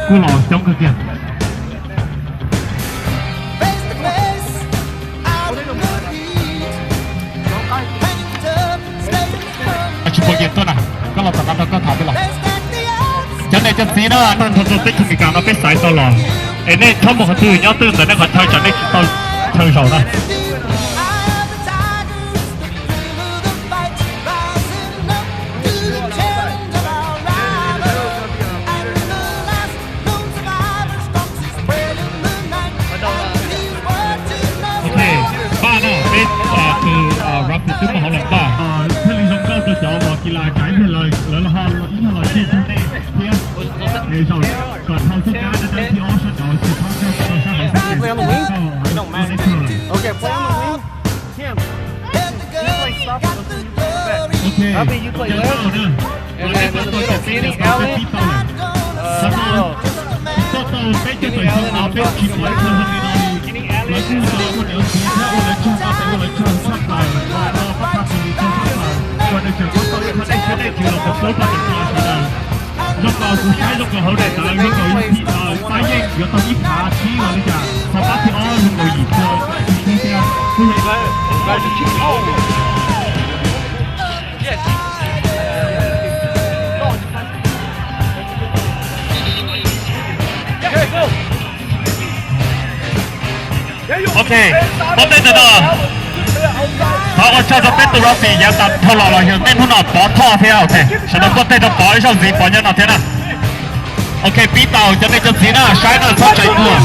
Kuj los coob kawg kiag. Tsis pom yees tuaj na, koj los tom no rau koj tham peb los. Cov niam cov txiv na, nrog rau peb tug Meskas no peb xaiv tau los, es nej txhob mus qhov twg nyob twg ntawm nej qhov chaw tsam nej tsis tau chaw zaum na. Ok, npaj na, peb tus Rocky twb muaj hauv los npaj. Thiaj li zoo nkauj rau cov uas kis las tsam ib pliag lawv ho ib nyuag los tseg tug nej thiab. Es zaum kom dhau xub kab dab dab thib ob sab nraud tsis txhob coj tau sab hauv xwb ces tau. Ok, cov nkauj na, kom nej npaj tau cov peb cov tau peb pib tau lawm. Qhov no coj tau peb cov tawm xyoo no peb tsis pom ib tug zoo li no li. Lawv kuj tau ua niam ua txiv thiab ua lawv tsaug, tau ua lawv tsaug tshaj plaws, ua rau pab pab tsis tsaug tshaj plaws, ua nws tseem paub tau ib qho dej siab dej ntsws los kom pub rau niam txiv sawv daws. Zoo nkaus kuv saib zoo nkaus hauv daim tawv zoo nkaus ib pab yeej yuav tau ib phav tsib los li cas, ho pab thib ob zoo nkaus yim tua ib thiab. Ok, pov tej ntawm no. Thov ua tsaug rau peb tus Rocky yav tas dhau los los yog nej hnub no Pov Thoj thiab. Ok, sawv daws pov tej rau Pov ib zaug ntxiv, Pov nyob no thiab na. Ok, pib tau cov niam cov txiv na, saib na, txhob tsam dua.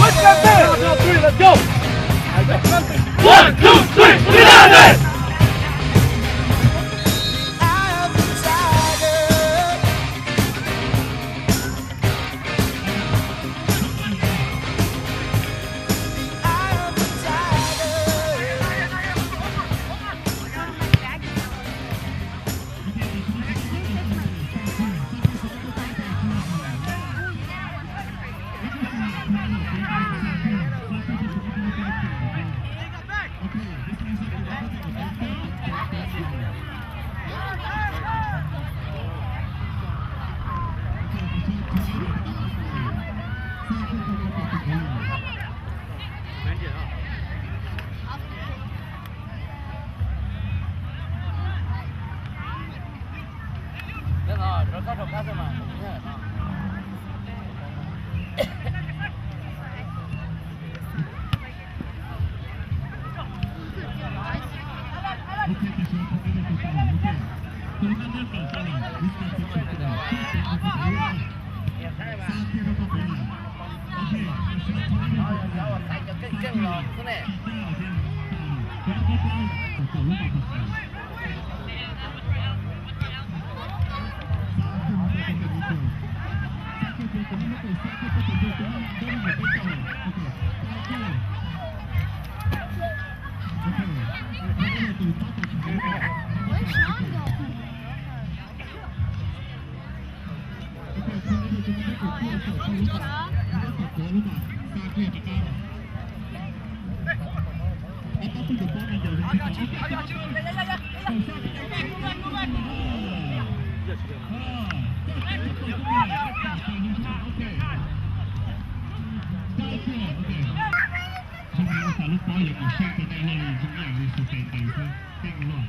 Zoo li ua cas lub pob yuav mus seej rau nej loj li, zoo ib yam li xu tes ntes xwb, keej luaj.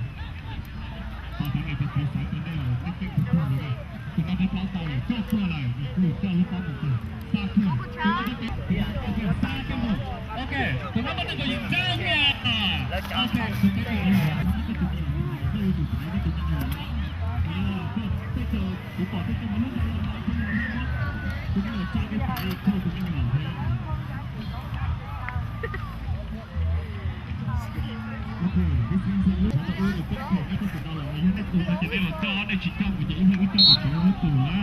Tos cov niam cov txiv xaiv rau nej lawm, nej keej kawg li na. Tus no peb plaub tau lawm, coj tuaj lawm, nws kuj coj lub pob mus tuag. Xa kiag, tus no peb, xa kiag mus. Ok, tus no peb tau kom yim rau kiag. Ok, tus peb tus me nyuam, tus me nyuam, tus me nyuam, tus me nyuam. Kuv pom tej tug muaj lub no los no, tus me nyuam tsa kiag pais thauj tus me nyuam thiab. Ok, this is a lub no, tus no lawm, yog nej tus no ces nej los coj, nej tsis coj mus ces ib leeg wb coj mus tsev wb tus na.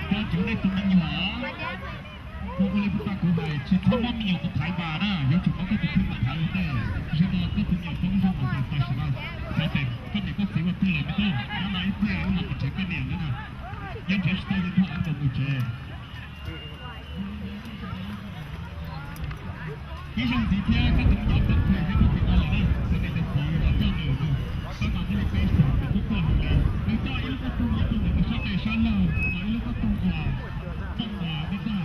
Coj tsev nej tus me nyuam. Koj ua li kuv tau kuv hais, tsis txhob muab me nyuam mus thaiv mas na, yuav tsum muab koj tus kheej mus thaiv ua ntej. Zaum no koj tus me nyuam poob zog mus tas sim no, xav tias koj niam koj txiv ua twg lawm me tub, nyob no ib pliag wb mam mus tsev koj niam na. Nyob tsev tsis tau yus thaj wb mam mus tsev. Ib zaug ntxiv thiab koj tus me nyuam poob kiag thiab koj tsis tau lawm na, cov niam cov txiv los coj nws, peb mas muab li peb xyoos nws kuj tuaj heev li. Nws coj ib lub koj tug nyob rau ntawm nws sab tes sab laug, ib lub koj tug Tam sim no Tornado tus nub npawb no mas tus tub tub hu tshaj plaws na. Tus tub hu tshaj plaws, xa tus tub tus tub tshaj plaws. Tus no qab cam no, tus xa tshaj plaws. Tus no tub xa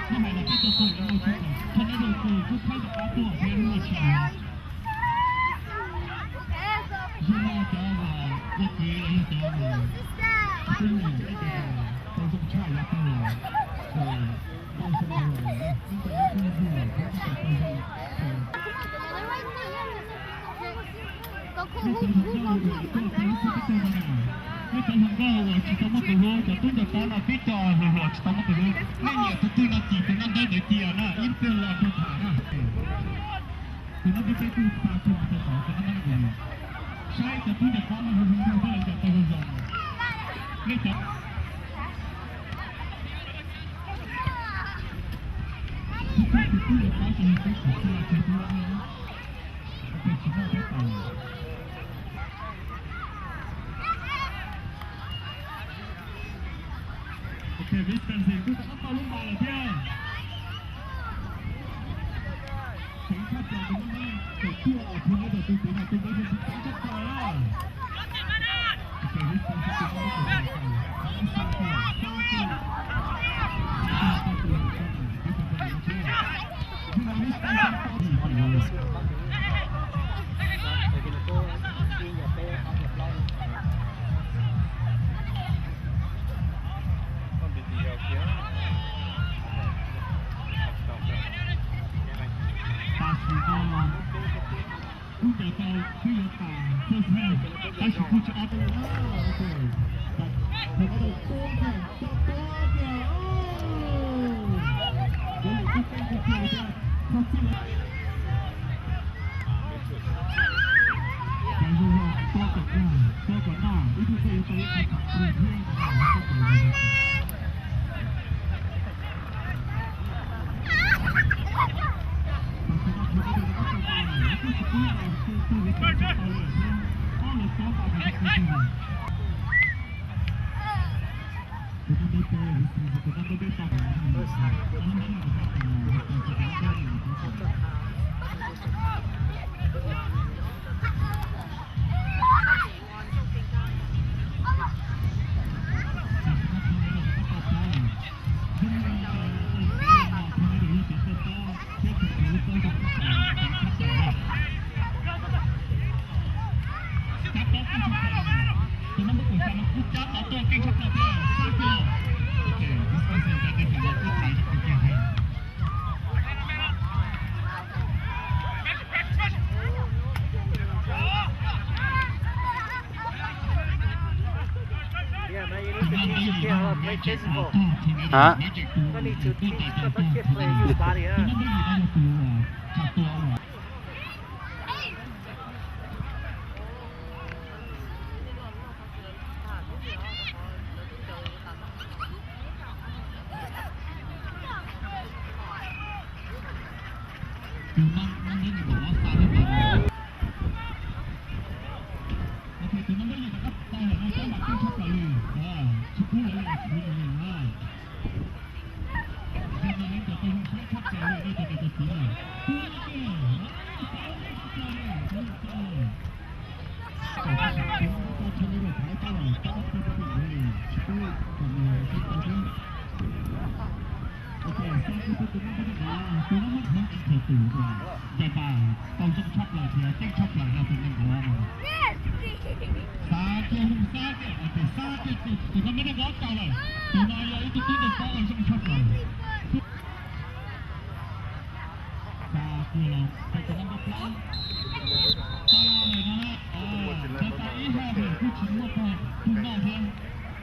no yog, los xa tus no nplog na, tus no tub xa tus tub xa yog, los xa tus nplog no keej tshaj plaws thiab ceev tshaj plaws. Zoo no cov uas ua kwv los yog cov uas twb mus ib teg tau zoo tshaj yav tag los, tau zoo los, ib teg twb yug los, tau zoo. Nej cov hluas nkauj uas tsis tau muaj tus hlub, cov tub ntawm pab no peb cov hluas hluas tsis tau muaj tus hlub, nej nyiam tus twg no cim tus no ntawd ntawd cia na, ib pliag los nrog tham na. Tus no peb peb kuj xa txog mus txog tod, tus no mas saib cov tub ntawm pab no zoo zoo, lawv cov tau zoo zoo. Nej cov tus tub ntawm pab tsis yog peb tsis txawj tsis txawj. Ok, Wisconsin kuj tau ob tau lub npas lawm thiab. Tseev tshaj plaws tus no, tseem tuaj os, tus no tau tus tiv no tus no tseem tseev tshaj plaws na. Ok, Wisconsin tus no tau tus no, tus no tau tus no. Tam sim no kuj ncaws tau twb yuav tas first half, tab sis kuj tsis ob tau na. Ok, thaum no tau poob kiag, tau poob kiag. Ov, kuj poob kiag kiag thiab, txhob txwj lawm. Cov zoo zoo tua kom noj, tua kom noj, ib tug twg yuav tau ib qho tham pw thiab. Yeah, man, you need to teach the kid how to play physical. Hả? You need to teach the kid play his body up. Tus no, no, no, no, no, no, no, no. Ok, tus no muab yus rov qab tau lawm no, sab nram keej tshaj plaws li. Tsis pub lawv los khwv nws li na. Yog no Tus no muaj ntxhov tus uas cais tas tau zoo tshaj plaws thiab ceeb tshaj plaws no tus neeg nkaus no. Xav kiag, xav kiag, xav kiag, tus no muaj neeg nkaus rau lawm. Tus no yog ib tug tub ntawm pob uas zoo tshaj plaws. Xav kiag los tus no muaj plaub tau lawm no. Cov tas ib haj lawm kuj tsis muaj pog kuj noj thiab.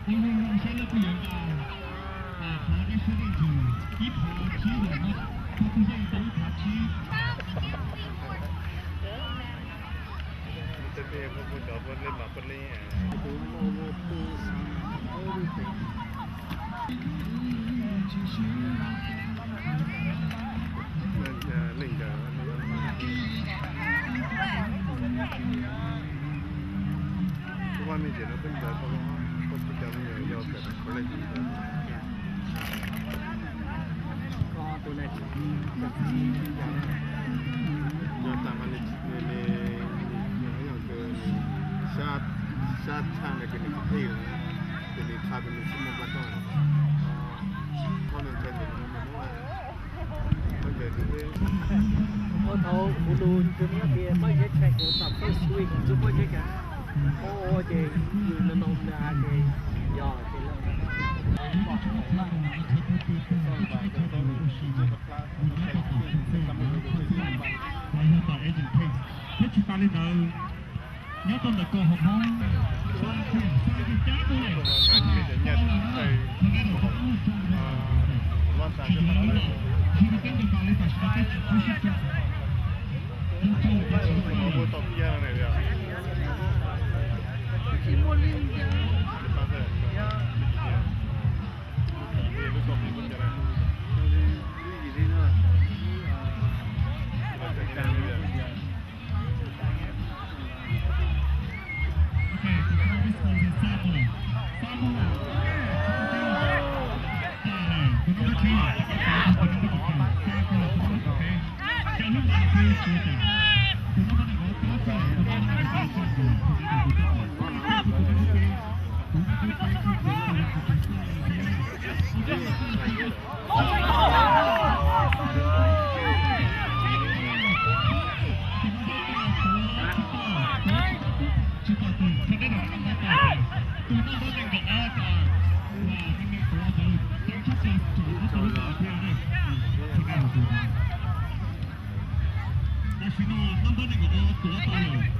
Ua zoo zoo saib lawv kuj yuav nqa qhov dej siab dej ntsws ib phav tsib lawm no, pog kuj yeej tau ib phav tsib. Sab tshaj no ces nws tsis pheej na, ces nws tshaj ces nws tsis muaj npla koj. Ua thaum kuv lus nws tias muab zeb tshee kuv tam first week tsis muaj zeb cas. Ua ces yus no no nws hais tias yog ces lawm. Thiab tsis tas li ntawd, nyob rau ntawm kaum hom Hmoob, xa kiag xa kiag cab mus lawm, tau lawm no, tornado tau mus tsaug lawm. Tsis yog lub los, yog li peb ncaws npas li tam sim no peb tsis pub sib tsaug. Yog tsaug ces tsis tau lawm. Tam sim no nab npawb nees nkaum ob tuav tau lawm, nws tab tom yuav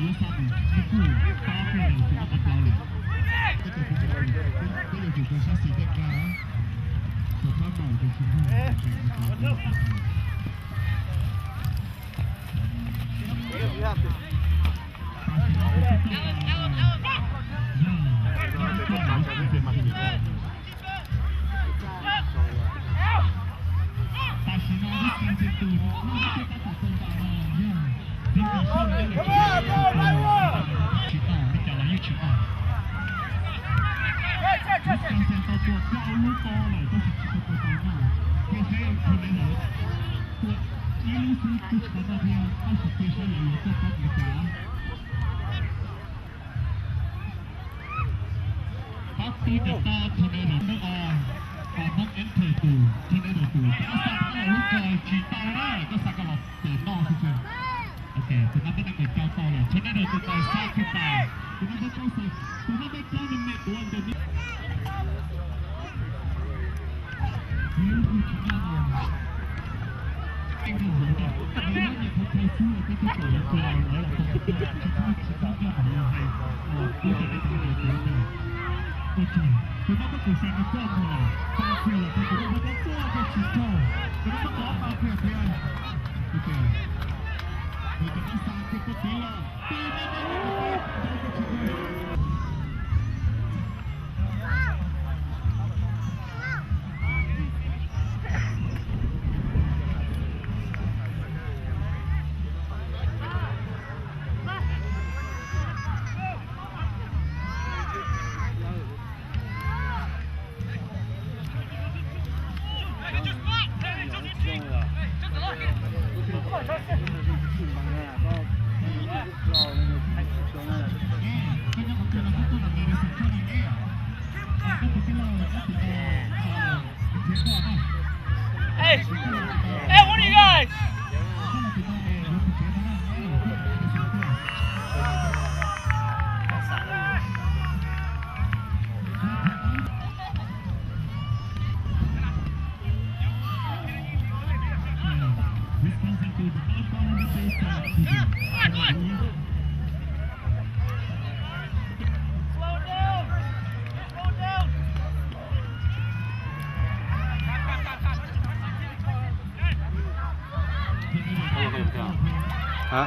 xa mus, nws kuj pab kiag lawm tus nab npawb plaub lawm. Peb cov kuv cov peb yuav tsum tau sab xis tej nqa, thaum pab maum ces tsis muaj tsev. Tam sim no lub sij hawm tus no muaj tej tab tom tau nqa no yog Victor Soj, tsis tau li cas los yeej tsis tau. Lub sij hawm tau tua plaub lub ko lawm tab sis tsis tau tau noj, cia saib Tornado tua ib lub xwb kuj tsis tau noj thiab, tab sis cia saib lawv yuav tuaj pab li cas. Pab tub cov pab Tornado nub o, Hmoob enter tus Tornado tus, koj xa koj los lub ko tsis tau na, koj xa koj los tus noj xwb tsis. Ok, tus nab npawb nees nkaum rau tau lawm, Tornado tus tais xa tus tais, tus nab npawb plaub xa, tus nab npawb plaub me me tuav ntawm nws. Hả?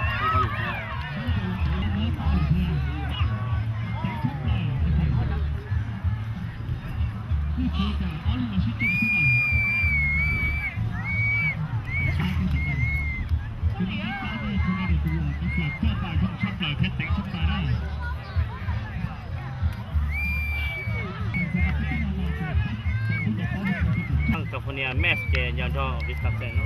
California Mets ces yog nrog Wisconsin no.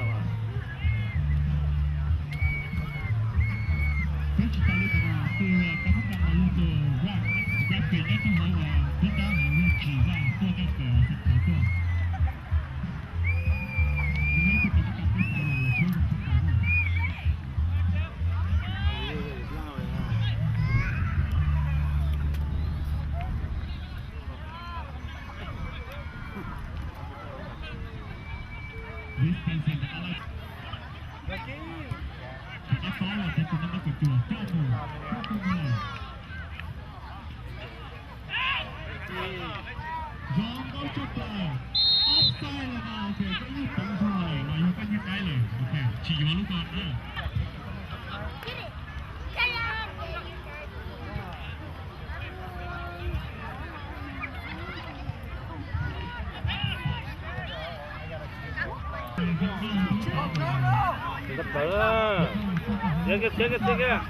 Zoo nkauj tshaj plaws. Offside los mas, ok, koj nyuag peev zog lawm los yog koj nyuag qaib lawm. Ok, tsis yuav lub ko na. Txiav kiag, txiav kiag, txiav kiag.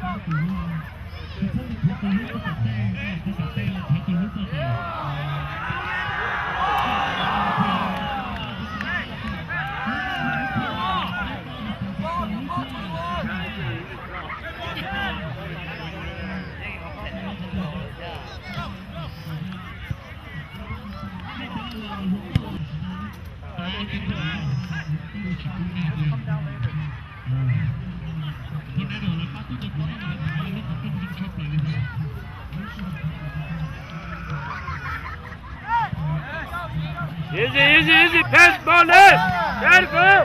Easy, easy, easy, pass ball đi. Pass ball.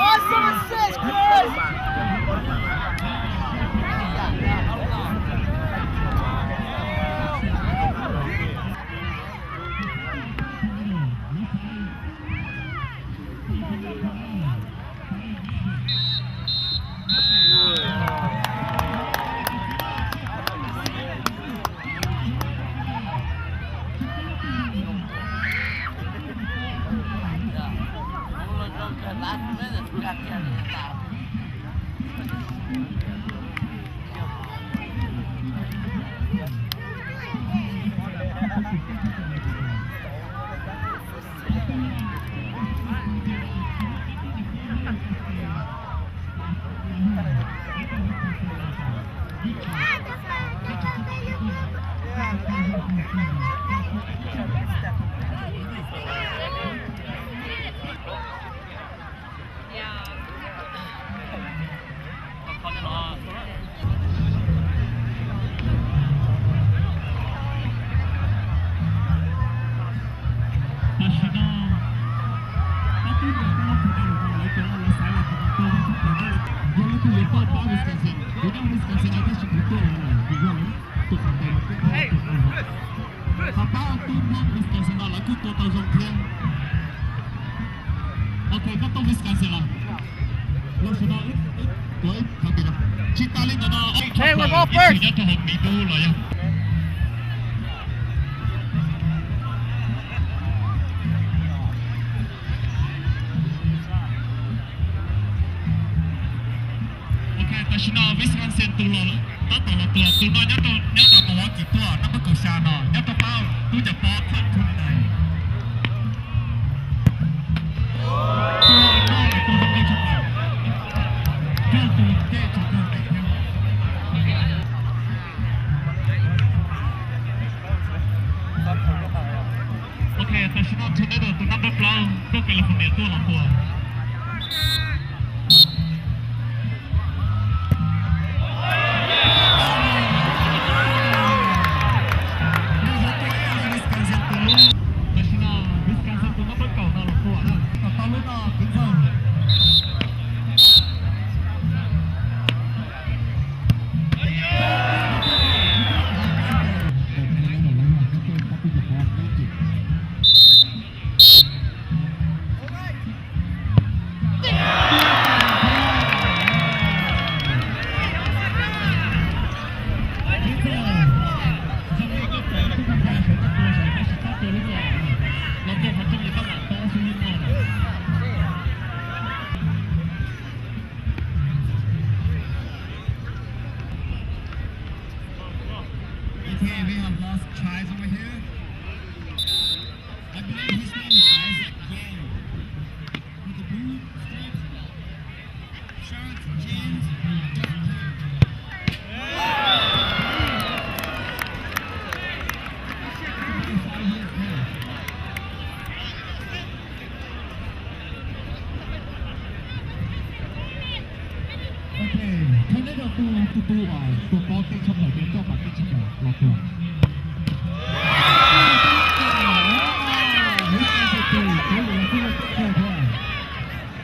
Awesome assist, Chris! Tam sim no ob tug nyiam tau lub thawv dej los lawv cov lawv xaiv los tus no tuaj, yog leej twg yuav tuaj pab Wisconsin, kuv nyob Wisconsin no tab sis kuv tuaj los kuv yog lawv tus qhov ntawd tuaj pab tus no. Ho pab tub Hmoob Wisconsin no lawv kuj tua tau zoo thiab. Ok, koj tuaj Wisconsin los? Los sawv daws ib, ib, ib, tsis tas li ntawd no, ib tug nyob rau hauv miv dub los yog. Ok, tam sim no Wisconsin tus los tab tom los tua, tus no nyob rau, nyob rau Milwaukee tuaj, nab npawb kaum xya no nyob rau pab tub cov pob thawj twenty nine. Tua no tua zoo nkauj tshaj plaws, raug tus dej tsaus ntuj ntev thiab. Ok, tam sim no Tornado tus nab npawb plaub tuaj California tuaj los tua. Tam sim no Wisconsin tus nab npawb kaum no los tua na, tom tau lub no kwv txog. Okay, we have lost tries over here. I believe his name is Isaac Yang with the blue strips. Shout out to James. Ok, thov neb rau tus, tus, tus, tus pob keej tshaj plaws, coj pas keej tshaj plaws los tua.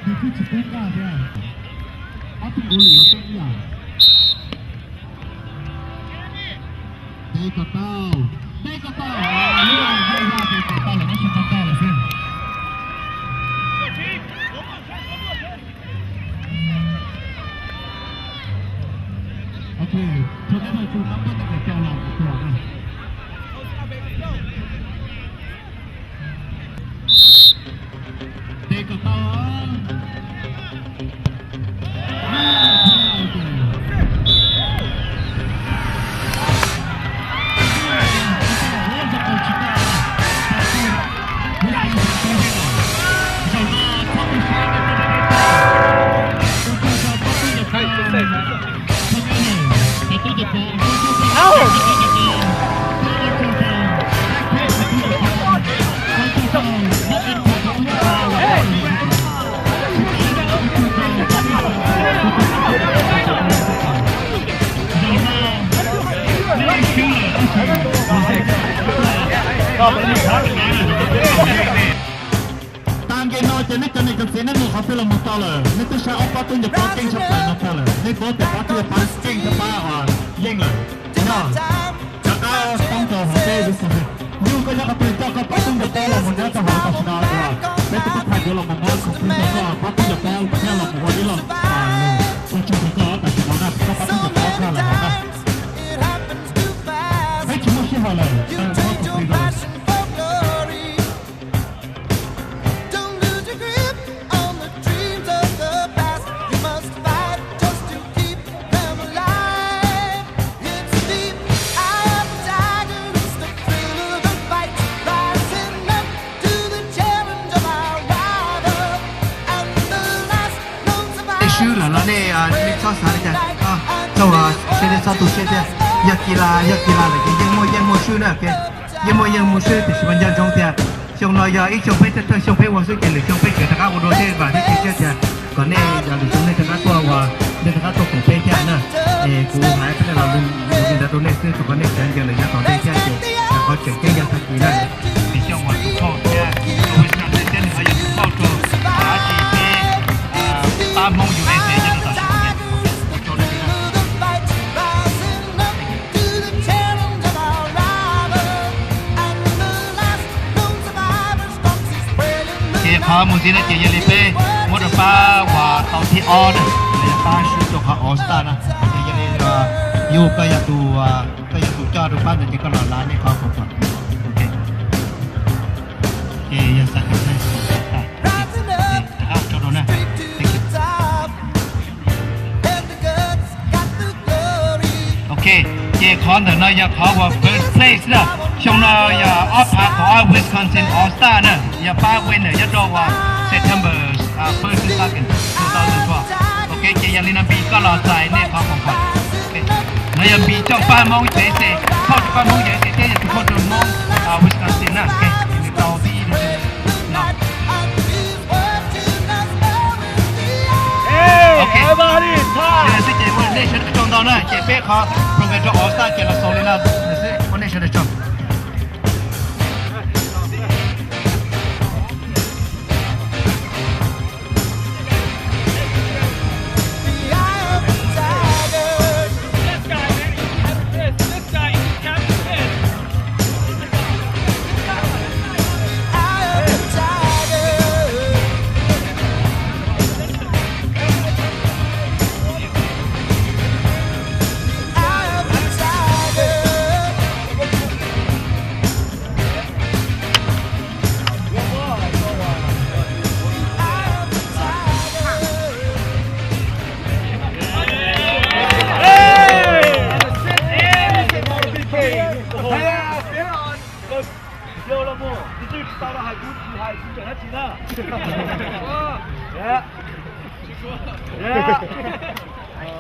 Nws kuj tsis pub nkag thiab. Ob tug ua lwm los tej ib yam. Teb kom tau, teb kom tau, lub no yog teb kom tau lawm, tab sis tau tau lawm xwb. Ok, thov neb rau tus nab npawb teb kom tau los mus tua na. Teb kom tau. Tag nkees no ces nej cov niam cov txiv nej mus qhov twg los mus tau lawm, nej twb saib ob pab tub ncaws pob keej tshaj plaws no tag lawm, nej paub tias pab tub ncaws pob keej thiab pab yeej lawm. Rov qab poob rau hauv peb Wisconsin. Yog koj nyob qhov twg coj koj pab tub ncaws pob los mus nyob rau hauv tam sim no, peb tus tub thawj yuav los mus muab koj pab tub ncaws pob thiab los mus ua ib lo ua tsaug rau koj tam sim no na, koj pab tub ncaws pob koj lawm hauv na. Peb tsis muaj sij hawm lawm, muab kuv plis rau. Nej swb lawm los nej, nej txhob xav li cas, txaus siab nej txhob tu siab thiab. Yog kis las, yog kis las lawm ces yeej muaj, yeej muaj swb na, ok. Yeej muaj yeej mus xwb tiam sis mas nco ntsoov tias xyoo no yog ib xyoo peb thawj xyoo peb ua xwb ces lwm xyoo peb tseem rov qab ua dua thiab vam thiab cia siab tias kom nej yog lwm xyoo nej rov qab tuaj ua, nej rov qab tuaj koom peb thiab na. Es kuv hais peb los li ntawd rau nej xwb, tsuas kom nej sawv ncaws lawm yav tom ntej thiab ces qhov tseem ceeb yog tag kis na. Vim xyoo uas tus phauj thiab tus Wisconsin thiab nws ho yog tus phauj rau dab tsi peb pab Hmoob U S A nyob rau tom Singapore. Ces qhov mus ntxiv no ces yog li peb muab rau pab uas tau thib ob na, los yog pab sib rau qhov All Star na. Ces yog li yus koj yog tus, koj yog tus coj rau pab ntawd ces koj los lav nej qhov khau khau. Ok. Ces yog xav kom rau rau na. Ok, ces qhov ntawm no yog qhov uas first place na. Xyoo no yog ob phav kaum ob Wisconsin All Star na, yog pab winner nyob rau uas September first, two thousand, two thousand twelve. Ok, ces yog li no Npis koj los txais nej qhov khau khau. No yog Npis coj pab Hmoob U S A, phauj rau pab Hmoob U S A thiab yog tus phauj rau Hmoob Wisconsin na. Ok, nws tau thib ib no. Ok, xwb ces ua nej sawv daws tsaug ntau na, ces peb qhov program rau All Star ces los xaus li no xwb, ua nej sawv daws tsaug.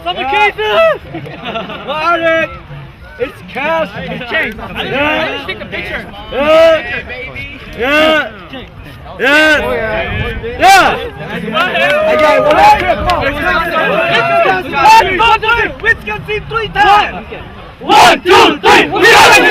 Some cases! What are they? It's cash. It's change. Yeah. Just take a picture. Yeah. Yeah. Yeah. Yeah. Okay, one, two, three. Wisconsin three times. One, two, three. We are the